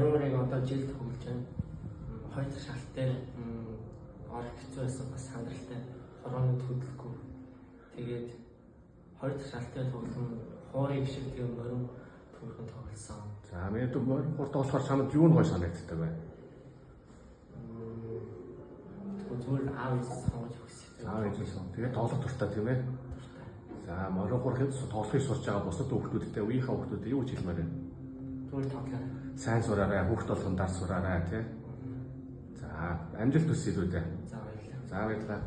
Морин хуурыг одоо жил тоглож байна. Хоёр дахь шалт дээр орох хэцүү байсан, бас хандралтай. Хорооны хөдөлгөхгүй. Тэгээд хоёр дахь шалт дээр тоглон хуурыг шиг тэгээ морин түрхэн тоглосон. За, миний дүү морин хуур тоглохоор чамд юу нь гоё санагддаг вэ? Тэгвэл зүгээр аав ээж сонгож өгсөн. Аав ээж сон. Тэгээд тоглох дуртай, тийм ээ? Дуртай. За, морин хуурыг тоглохыг сурч байгаа бусад хүүхдүүдтэй, үеийнхээ хүүхдүүдэд юу гэж хэлмээр вэ? Зүгээр тоглоо. Сайн сураарай, хүүхд болгон дар сураарай, тий? За, амжилт хүсье дүүдээ. За, баярлалаа. За, баярлалаа.